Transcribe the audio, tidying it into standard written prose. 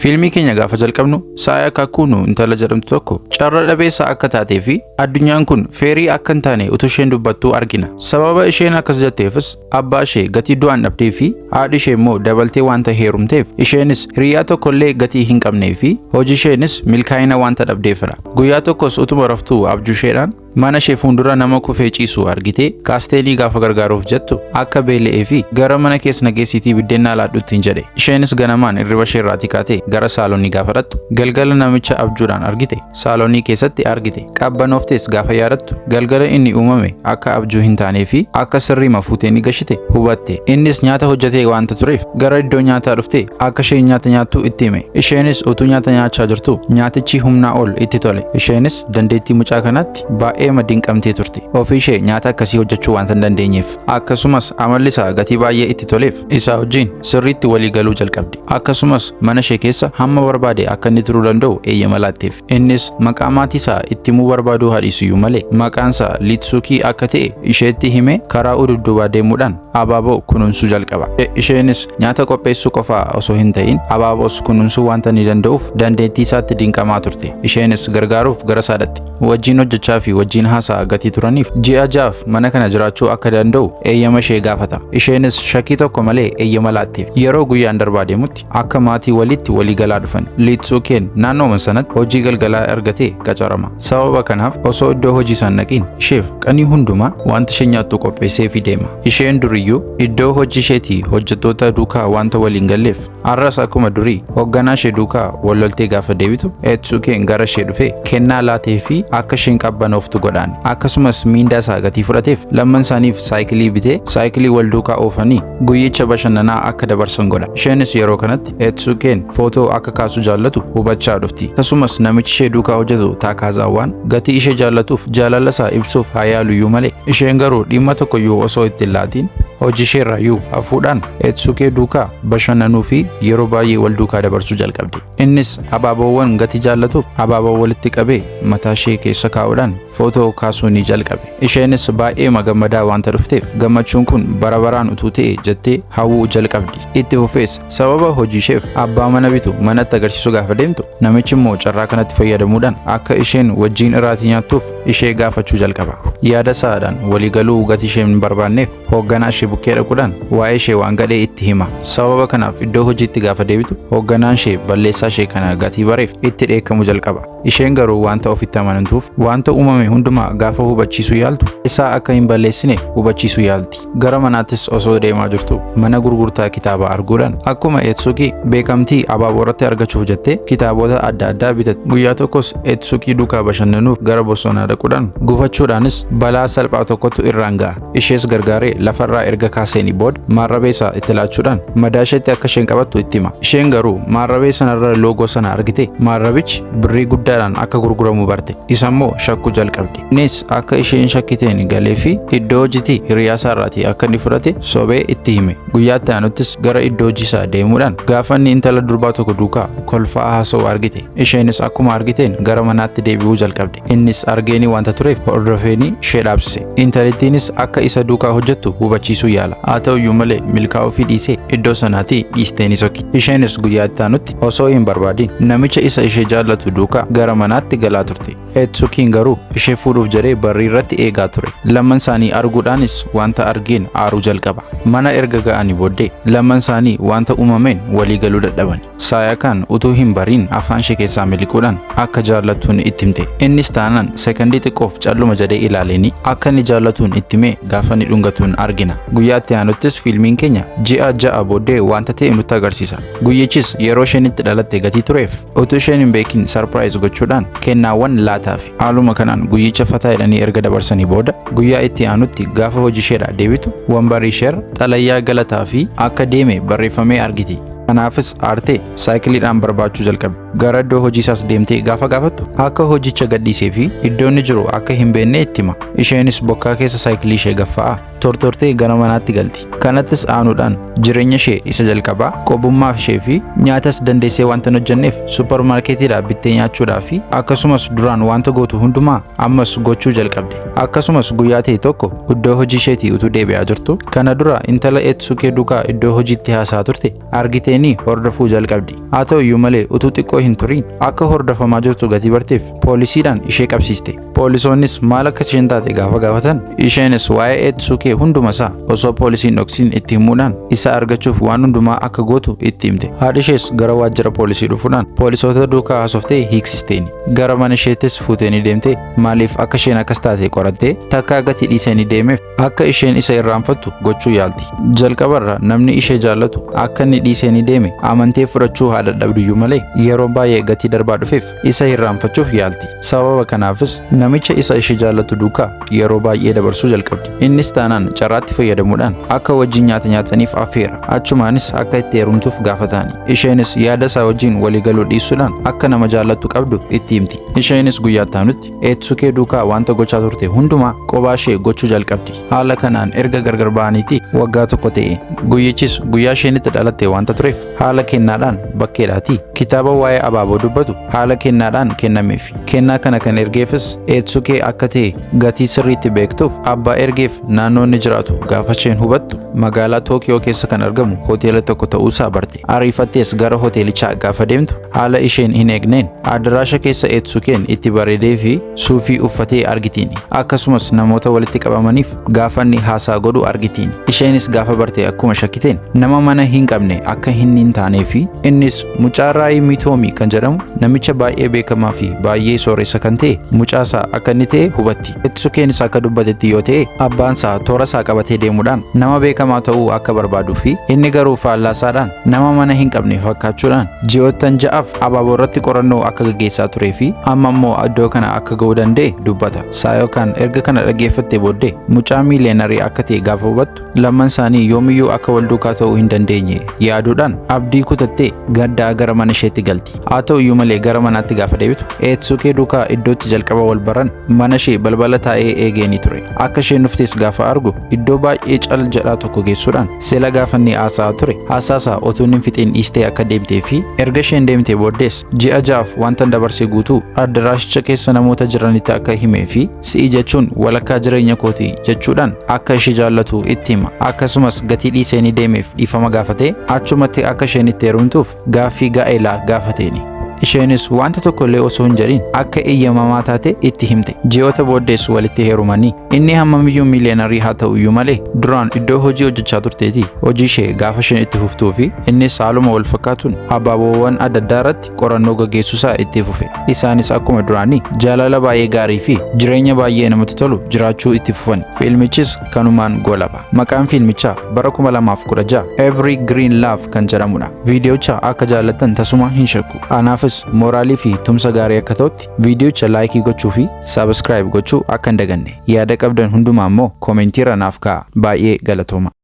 Fiilmii keenya gaafa jalqabnu, Saaya Kakuunu intala jedhamtu tokko carra dhabeessa akka taatee fi addunyaan kun fair akka hin taane utuu isheen dubbattuu argina. Sababa isheen akkas jetteefis abbaa ishee gatii du'aan dhabdee fi haadhi ishee immoo dabaltee wanta heerumteef, isheenis hiriyaa tokkollee gatii hin qabnee fi hojii isheenis milkaa'ina wanta dhabdeefidha. Guyyaa tokkos utuma raftuu abjuu isheedhaan mana ishee fuuldura nama kufee ciisu argitee, kaasteelii gaafa gargaaruuf jettu akka beela'ee fi gara mana keessa nageessiitii biddeen laadhuutti jedhe. Isheenis ganamaan hirriba ishee irraatii kaatee gara saalonii gaafa dhaqxu, galgala namicha abjuudhaan argite saalonii keessatti argite. Qabbanooftees gaafa yaadattu, galgala inni uumame akka abjuu hin taanee fi akka sirriima fuutee ni gashite hubatte. Innis nyaata hojjetee waanta tureef gara iddoo nyaataa dhuftee akka isheen nyaata nyaattu itti hime. Isheenis utuu nyaata nyaachaa jirtu nyaatichi humnaa ol itti tole. Isheenis dandeettii mucaa kanaatti baay'ee dinqamtee turte. Ofii ishee nyaata akkasii hojjechuu waanta hin dandeenyeef. Akkasumas amalli isaa gatii baay'ee itti toleef isaa wajjin sirriitti walii galuu jalqabde. Akkasumas mana ishee keessa hamma barbaade akka inni turuu danda'u eeyyama laatteef. Innis maqaa maatii isaa itti himuu barbaaduu haadhiisuyyuu malee maqaan isaa Liitsukii akka ta'e isheetti hime. Karaa dudduubaa deemuudhaan abaaboo kunuunsuu jalqaba. Isheenis nyaata qopheessuu qofaa osoo hin ta'in abaaboos kunuunsuu waanta ni danda'uuf dandeettii isaatti dinqamaa turte. Isheenis gargaaruuf gara saadhatti. Wajjin hojjechaa fi wajjin haasaa gatii turaniif ji'a 6f mana kana jiraachuu akka danda'u eeyyama ishee gaafata. Isheenis shakkii tokko malee eeyyama laatteef. Yeroo guyyaan darbaa deemutti akka maatii walitti walii galaa dhufan. Liitsukeen naannooma sanatti hojii galgalaa argatee qacarama. Sababa kanaaf osoo iddoo hojii isaan dhaqiin isheef qanii hundumaa wanta isheen nyaattu qopheesseefii deema. Isheen duriyyuu iddoo hojii isheetii hojjettoota duukaa wanta waliin galleef, har'as akkuma durii hoogganaa ishee duukaa wal loltee gaafa deebitu, Eetsukeen gara ishee dhufee kennaa laatee fi akka isheen qabbanooftu godhaan. Akkasumas miindaa isaa gatii fudhateef lamman isaaniif saayikilii bitee saayikilii wal duukaa oofanii guyyicha bashannanaa akka dabarsan godha. Isheenis yeroo kanatti Eetsukeen footoo akka kaasu jaallatu hubachaa dhufti. Akkasumas namichi ishee duukaa hojjetu Taakaazaawwan gatii ishee jaallatuuf jaalala isaa ibsuuf haa yaaluyyuu malee, isheen garuu dhimma tokkoyyuu osoo itti hin laatiin hojii isheerraayyuu hafuudhaan Eetsukee duukaa bashannanuu fi yeroo baay'ee wal duukaa dabarsuu jalqabde. Innis abaaboowwan gatii jaallatuuf abaaboo walitti qabee mataa ishee keessa kaa'uudhaan footoo kaasuu ni jalqabe. Isheenis baay'ee gammadaa waanta dhufteef gammachuun kun bara baraan utuu ta'e jettee hawwuu jalqabdi. Itti fufees sababa hojii isheef abbaa mana bitu manatti agarsiisuu gaafa deemtu, namichi immoo carraa kanatti fayyadamuudhaan akka isheen wajjin irraatii nyaattuuf ishee gaafachuu jalqaba. Yaada isaadhaan waliigaluu gatii isheen hin barbaanneef hoogganaa ishee bukkee dhaquudhaan waa'ee ishee waan gadhee itti hima. Sababa kanaaf iddoo hojiitti gaafa deebitu hoogganaan ishee balleessaa ishee kana gatii bareef itti dheekkamuu jalqaba. Isheen garuu wanta ofitti amanamtuuf wanta uumame hundumaa gaafa hubachiisuu yaaltu isaa akka hin balleessine hubachiisuu yaalti. Gara manaattis osoo deemaa jirtu mana gurgurtaa kitaabaa arguudhaan akkuma Eetsukii beekamtii abaaboo irratti argachuuf jettee kitaabota adda addaa bitatte. Guyyaa tokkos Eetsukii duukaa bashannanuuf gara bosonaa dhaquudhaan gufachuudhaanis balaa salphaa tokkotu irraan ga'a. Ishees gargaaree lafarraa erga kaaseenii booda maarrabee isaa itti laachuudhaan madaa isheetti akka isheen qabattu itti hima. Isheen garuu maarrabee sanarra loogoo sana argite maarrabichi birrii guddaadhaan akka gurguramu barte. Isa immoo shakkuu jalqabde. Innis akka isheen shakkiteen galee fi iddoo hojiitii hiriyaa isaarraatii akka inni fudhate sobee itti hime. Guyyaa itti aanuttis gara iddoo hojii isaa deemuudhaan gaafa inni intala durbaa tokko duukaa kolfaa haasa'u argite. Isheenis akkuma argiteen gara manaatti deebi'uu jalqabde. Innis argeenii wanta tureef hordofeenii ishee dhaabsise. Intalittiinis akka isa duukaa hojjettu hubachiisuu yaala. Haa ta'uyyuu malee milkaa'uu fi dhiisee iddoo sanaatii dhiistee ni sokki. Isheenis guyyaa itti aanutti osoo hin barbaadin namicha isa ishee jaallatu duukaa gara manaatti galaa turte. Eetsukiin garuu ishee fuudhuuf jedhee barrii irratti eegaa ture. Lamman isaanii arguudhaanis wanta argeen aaruu jalqaba. Mana erga ga'anii booddee lamman isaanii wanta uumameen walii galuu dadhaban. Saayakaan utuu hin bariin afaan ishee keessaa miliquudhaan akka jaallattuun itti himte. Innis taanaan sekondii xiqqoof calluma jedhee ilaaleeni akka inni jaallatuun itti himee gaafa inni dhungatuun argina. Guyyaa itti aanuttis fiilmiin keenya ji'a 6 booddee wanta ta'e nutti agarsiisa. Guyyichis yeroo isheen itti dhalatte gatii tureef utuu isheen hin beekin surprise gochuudhaan kennaawwan laataafi. Haaluma kanaan guyyicha fataa jedhanii erga dabarsanii booda, guyyaa itti aanutti gaafa hojii isheedhaa deebitu wambarii isheerra xalayaa galataa fi akka deeme barreeffamee argiti. Kanaafis aartee saayikiliidhaan barbaachuu jalqabde. Gara iddoo hojii isaas deemtee gaafa gaafattu akka hojicha gadhiisee fi iddoo inni jiru akka hin beekne itti hima. Isheenis bokkaa keessa saayikilii ishee gaffa'aa Tortortee gara manaatti galti. Kanattis aanuudhaan jireenya ishee isa jalqabaa qobummaaf ishee fi nyaatas dandeessee wanta hin hojjenneef suuparmaarketiidhaa bittee nyaachuudhaa fi akkasumas duraan wanta gootu hundumaa ammas gochuu jalqabde. Akkasumas guyyaa ta'e tokko iddoo hojii isheetii utuu deebi'aa jirtu, kana dura intala Eetsukee duukaa iddoo hojiitti haasaa turte argiteenii hordofuu jalqabdi. Haa ta'u iyyuu malee, utuu xiqqoo hin turiin akka hordofamaa jirtu gatii barteef poolisiidhaan ishee qabsiiste. Poolisoonnis maal akka isheen taate gaafa gaafatan, isheenis waa'ee Eetsukee hundumasaa osoo poolisiin dhoksiin itti himuudhaan isa argachuuf waan hundumaa akka gootu itti himte. Haadhi ishees gara waajjira poolisii dhufuudhaan poolisoota duukaa haasoftee hiiksisteeni. Gara mana isheettis fuuteenii deemtee maaliif akka isheen akkas taate qorattee takkaa gatii dhiisanii deemeef akka isheen isa irraanfattu gochuu yaalti. Jalqabarra namni ishee jaallatu akka inni dhiiseenii deeme amantee fudhachuu haa dadhabduyyuu malee, yeroo baay'ee gatii darbaa dhufeef isa irraanfachuuf yaalti. Sababa kanaafis namicha isa ishee jaallatu duukaa yeroo baay'ee dabarsuu jalqabdi. Innis taanaan carraatti fayyadamuudhaan akka wajjin nyaata nyaataniif affeera. Achumaanis akka itti heerumtuuf gaafataani. Isheenis yaada isaa wajjin waliigaluu dhiisuudhaan akka nama jaallattu qabdu itti himti. Isheenis guyyaa itti Eetsukee duukaa wanta gochaa turte hundumaa qobaa ishee gochuu jalqabdi. Haala kanaan erga gargar ba'aniiti waggaa tokko ta'e. Guyyichis guyyaa isheen itti dhalatte wanta tureef haala kennaadhaan bakkeedhaati kitaaba waa'ee abaaboo dubbatu haala kennaadhaan kennameef. Kennaa kana kan ergeefis Eetsukee akka ta'e gatii sirriitti beektuuf, abbaa ergeef naannoo inni jiraatu gaafa isheen hubattu magaalaa Tookiyoo keessa kan argamu hoteela tokko ta'uusaa barte. Ariifattees gara hoteelichaa gaafa deemtu, haala isheen hin eegneen adaraasha keessa Eetsukeen itti bareedee fi suufii uffatee argitiin. Akkasumas namoota walitti qabamaniif gaafa inni haasaa godhu argitiin. Isheenis gaafa barte akkuma shakkiteen nama mana hin qabne akka inni hin taanee fi innis mucaa Raayii Mitoomi kan jedhamu namicha baay'ee beekamaa fi baay'ee sooressa kan ta'e mucaasaa akka inni ta'e hubatti. Eetsukeenis akka dubbatetti yoo ta'e, abbaansaa toora isaa qabatee deemuudhaan nama beekamaa ta'uu akka barbaaduu fi inni garuu faallaasaadhaan nama mana hin qabne fakkaachuudhaan ji'oottan 6f abaaboo irratti qorannoo akka gaggeessaa turee fi amma immoo iddoo kana akka ga'uu danda'e dubbata. Saayookaan erga kana dhaggeeffattee booddee mucaa miiliyeenarii akka ta'e gaafa hubattu, lamman isaanii yoomiyyuu akka wal duukaa ta'uu hin dandeenye yaaduudhaan abdii kutattee gaddaa gara mana isheetti galti. Haa ta'u iyyuu malee, gara manaatti gaafa deebitu Eetsukee duukaa iddootti jalqaba wal baran mana ishee balbala taa'ee eegeenii ture. Akka isheen dhuftes gaafa argu iddoo baay'ee cal jedhaa tokko geessuudhaan sila gaafa inni haasa'aa ture haasaasaa utuu inni hin fixiin dhiistee akka deemtee fi erga isheen deemtee booddees ji'a 6f wanta dabarsee guutuu addaraashicha keessa namoota jiranitti akka himee fi si'i jechuun walakkaa jireenya kooti jechuudhaan akka ishee jaallatu itti hima. Akkasumas gatii dhiiseenii deemeef dhiifama gaafatee achumatti akka isheen itti heerumtuuf gaaffii gaa'elaa gaafateeni. Isheenis wanta tokko illee osoo hin jedhin akka eeyyamamaa taate itti himte. Ji'oota booddees walitti heerumanii, inni hammamiyyuu miiliyeenarii haa ta'u iyyuu malee duraan iddoo hojii hojjechaa turteeti hojii ishee gaafa isheen itti fuftuu fi innis haaluma wal fakkaatuun abaaboowwan adda addaa irratti qorannoo gaggeessuusaa itti fufe. Isaanis akkuma duraanii jaalala baay'ee gaarii fi jireenya baay'ee namatti tolu jiraachuu itti fufan. Fiilmichis kanumaan goolaba. Maqaan fiilmichaa bara 2016 Every Green Love kan jedhamudha. Viidiyocha akka jaallattan tasuma hin shakku. Anaafis mooraalii fi tumsa gaarii akka ta'utti viidiyocha like gochuu fi subscribe gochuu akka hin daganne. Yaada qabdan hundumaa immoo commentiirra naaf kaa'a. Baay'ee galatooma.